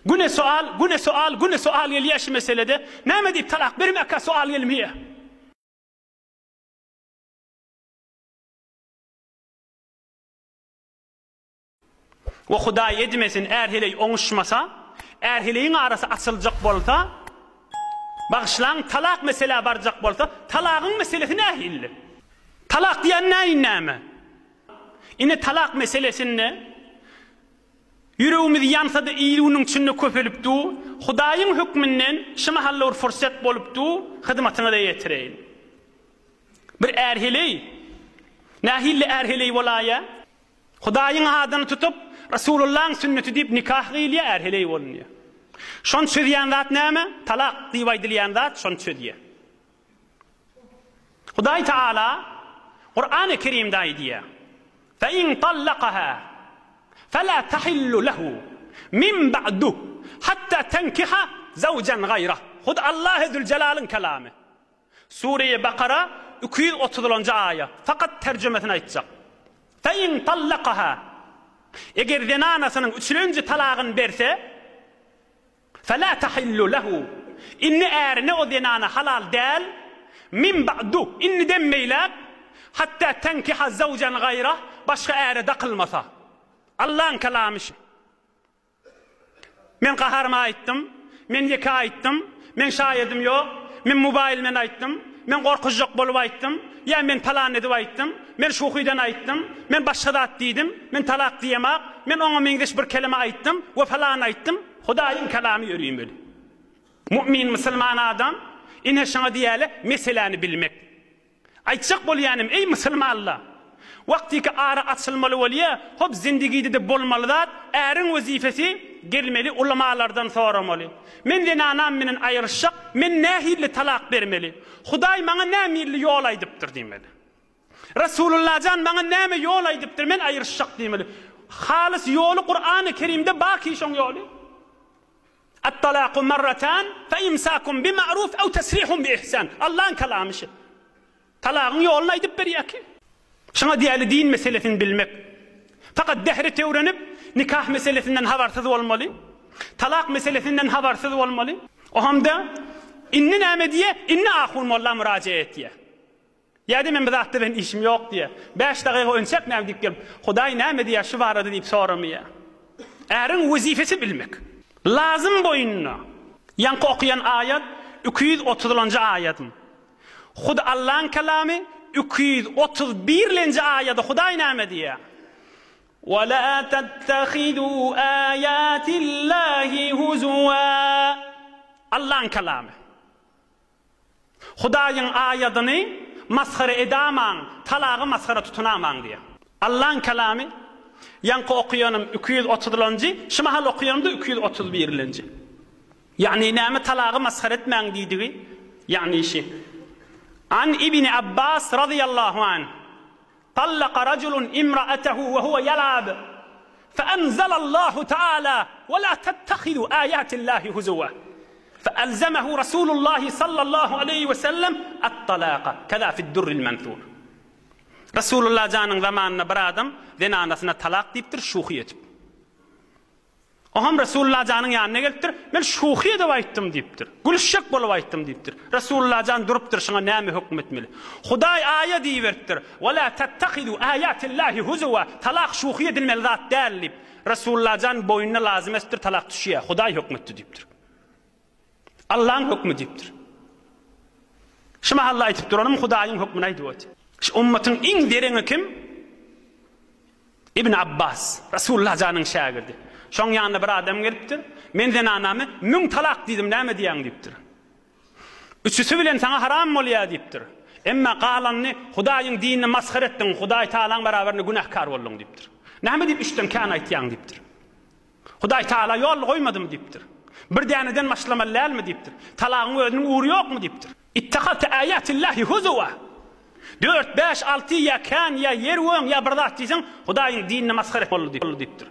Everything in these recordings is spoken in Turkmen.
Güne sual, güne sual, güne sual gelýär şu meselede. Näme diýip talak bermäkä sual gelmeýär. We Hudaý edmesin är-heleý oňuşmasa, är-heleýiň arasy açyljak bolsa, bagyşlaň talak meselä barjak bolsa, talagyň meselesi nähilli? Talak diýen näin näme? Ine talak meselesinde ýüregimiz ýansa-da il-günüň içinde köpelip dur, Hudaýyň hökmünden şu mahal bir fursat bolup dur, hyzmatyňyza ýetireýin. Bir är-heleý nähilli är-heleý bolaýa? Hudaýyň adyny tutup, Resulullahyň sünneti diýip nikah gyýylýar, är-heleý bolunýar. Şony çözýän zat näme? Talak diýip aýdylýan zat şony çözýär. Hudaý Taala Kurany Kerimde aýdýar, Fe in tallakaha fela tahillu lehu min ba'du hatta tenkiha zawjan gaýrah. Hut Allahy Züljelalyň kelamy. Sureýi Bakara 230-njy aýa. Fakat terjimesini aýtjak. Fe in tallakaha Eger zenanasynyň üçülenji talagyny berse, Fela tahillu lehu, indi ärine o zenana halal däl, min ba'du, indiden beýläk, hatta tenkiha zawjan gaýrah, başga äre dakylmasa. Allaň kelamy şu. Men gaharyma aýtdym, men ýeke aýtdym, meň şaýadym ýok, men mobaýl men aýtdym, men gorkuzjak bolup aýtdym, ýa men palan edip aýtdym, men şuhydan aýtdym, men başga zat diýdim, men talak diýemak, men oňa meňzeş bir keleme aýtdym we palan aýtdym. Hudaýyň kelamy ýörimeli. Mu'min musulman adam ine şoňa diýäle meseläni bilmek. Aýtjak bolýanym eý musulmanlar! Wagtyky ara açylmaly bolýa, hop zindigide-de bolmaly zat, äriň wezipesi gelmeli ulamalardan soramaly. Men zenanam menen aýryşjak, men nähilli talak bermeli? Hudaý maňa nämilli ýol aýdypdyr diýmeli. Resulullajan maňa näme ýol aýdypdyr, men aýryşjak diýmeli. Halys ýoly Kurany Kerimde baki şoň ýoly. At-talaku marratan fe imsakun bi ma'ruf ew tesrihun bi ihsan. Allaň kalamy şu. Talagyň ýoluny aýdyp berýär ki. Şuňa diýeli din meselesini bilmek. Fakat dehri öwrenip, nikah meselesinden habarsyz bolmaly. Talak meselesinden habarsyz bolmaly. O hamda indi näme diýe? Indi ahun molla müraje etýär. Ýa-da men bu zatda bilen işim ýok diýýär. Bäş dagyga önçäk näme diýip gelip, Hudaý näme diýýär şu barada diýip soramaýar. Äriň wezipesi bilmek. Lazym boýnuna. Ýaňky okaýan aýat 230-lanjy aýadym. Hut Allaň kelamy 231-lenji aýady Hudaý näme diýýär? Wa la tattahidu aýatillahi huzuwa. Allaň kelamy. Hudaýyň aýadyny masgara edamaň, talagy masgara tutunamaň diýýär. Allaň kelamy, ýaňky okaýanym 230-lanjy, şu mahal okaýanym-da 231-lenji. Ýagny näme talagy masgara etmäň diýdigi, ýagny şi. An Ibni Abbas razyýallahu anh. Tallaka rajulun imra'atahu we huwe ýal'ab, fe'enzelallahu ta'ala, we la tettehizu aýatillahi huzuwa. Fe'elzemehu Rasulullahi sallallahu aleýhi we sellem at-talaka, keza fid-durril mensur. Rasulullah janyň zamanynda bir adam zenanasyna talak diýipdir, şuhy etip. Oňam Resulullah janyň ýanyna gelipdir, Men şuhy edip aýtdym diýipdir. Gülüşjek bolup aýtdym diýipdir. Resulullah jan durupdyr, şuňa näme höküm etmeli? Hudaý aýa diýiberipdir, Ve la tettehizu aýatillahi huzuwa, talak şuhy edilmeli zat däl diýip. Resulullah jan boýnuna lazym etipdir, talak düşýär, Hudaý höküm etdi diýipdir. Allaň hökmi diýipdir. Şu mahalda aýtyp duranym Hudaýyň hökmüni aýdyp otyr. Şu ummatyň iň dereňi kim? Ibn Abbas, Resulullah janyň şägirdi. Şoň ýanyna bir adam gelipdir. Men zenanamy müň talak diýdim, näme diýýäň diýipdir. Üçüsi bilen saňa haram bolýar diýipdir. Emma galanyny Hudaýyň dinini masgara etdiň, Hudaý Tagalaň barabarynda günäkär bolduň diýipdir. Näme diýip üçden kän aýtýaň diýipdir. Hudaý Tagala ýol goýmadymy diýipdir. Bir däneden başlamaly dälmi diýipdir. Talagyň özüniň ugry ýokmy diýipdir. Ittehazte aýatillahi huzuwa. Dört, bäş, alty ýa kän ýa ýer göň ýa bir zat diýseň, Hudaýyň dinine masgara boldy diýipdir.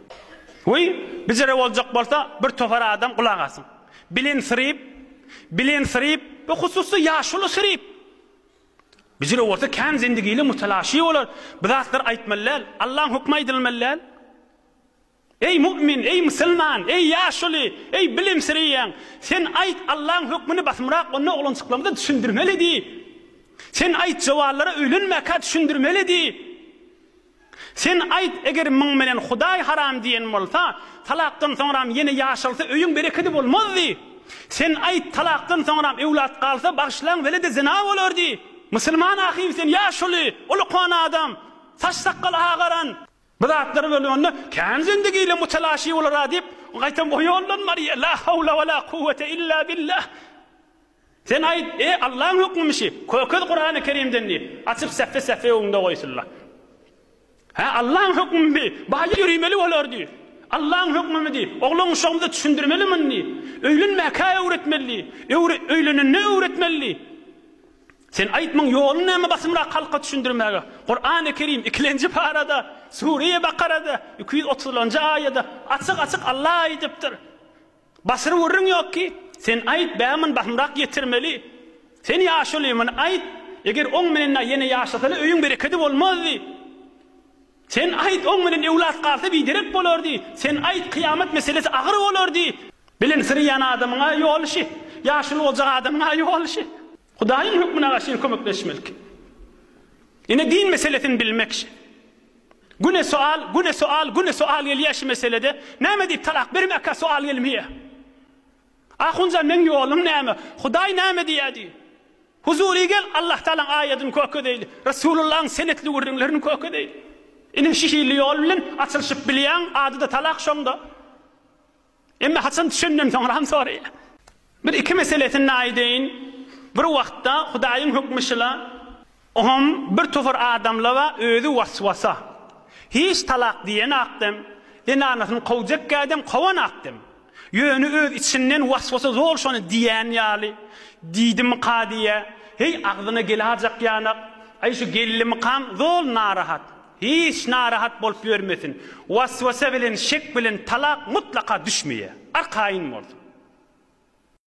Wiý, bijere boljak bolsa, bir topar adam gulak asyň. Bilen syryp, bilen syryp, we hususy ýaşuly syryp. Bijere bolsa kän zendigili mutalaşy bolar. Bu zatlar aýtmaly däl. Allaň hökmi aýdylmaly däl. Eý mu'min, eý musulman, eý ýaşuly, eý bilimsireýän, sen aýt Allaň hökmüni basymrak onda oglanjyklarymyza düşündirmeli diý. Sen aýt jowallara öýlenmäkä düşündirmeli diý. Sen aýt eger muň menen Hudaý haram diýen bolsa, talakdan soňram ýene ýaşalsa öýüň berekedi bolmaz diý. Sen aýt talakdan soňram öwlat galsa bagyşlaň welede zyna bolar diý. Musulman ahym sen ýaşuly, ulukan adam, saç-sakgal agaran. Bu zatlar bolanda kän zindigiyle mutalaşy bolar-a diýip, gaýtam o ýoldan barýar. La hawla we la kuwwete illa billah. Sen aýt, e, Allaň hökmümişi, kökez Kurany Kerimden diýip, açyp sähfe-sähfe öňüňde goýsunlar. Hä, Allaň hökmümi, baýa ýörimeli bolar diý. Allaň hökmümi diý, oglan-uşagymyza düşündirmeli muny diý. Öýlenmäkä öwretmeli diý. Öwre, öýlenende öwretmeli diý. Sen aýtmaň ýoluny näme basymrak halka düşündirmäge? Kurany Kerim ikilenji parada, Sure-i Bakarada, 230-lanjy aýada açyk-açyk Allah aýdypdyr. Basyr gürrüň ýok ki, sen aýt bä muny basymrak ýetirmeli. Sen ýaşuly muny aýt, eger oň menen ýene ýaşasaly öýüň berekedi bolmazdy. Sen aýt, oň bilen öwlat galsa biderek bolardy. Sen aýt, kyýamat meselesi agyr bolardy. Bilen syrýan adamyň-a ýoly şi. Ýaşuly boljak adamyň-a ýoly şi. Hudaýyň hökmüne garşy kömekleşmelik. Ine din meselesini bilmek şi. Güne sual, güne sual, güne sual gelýär şi meselede. Näme diýip talak bermäkä sual gelmeýär. Ahunjan meň ýolum näme? Hudaý näme diýýär diý. Huzury gel Allah Tagalaň aýadyny kökezeýli. Resulullahyň senetli gürrüňlerini kökezeýli. Ine şu hili ýol bilen açylyşyp bilýäň, ady-da talak şoňda. Emma haçan düşenden soňram soraýar. Bir iki meselesini aýdaýyn. Bir wagtda Hudaýyň hökmi şyla, Oňam bir topar adamla bar, özi waswasa. Hiç talak diýen akdem, zenanasyny kowjak ädem kowan akdem. Ýöne öz içinden waswasa zol şony diýän ýaly, diýdimika diýýä. Heý, agzyna gelajak ýanak, aý şu geldimikam zol narahat. Hiç narahat bolup ýörmesin. Waswasa bilen şek bilen talak mutlaka düşmeýär. Arkaýyn bolsun.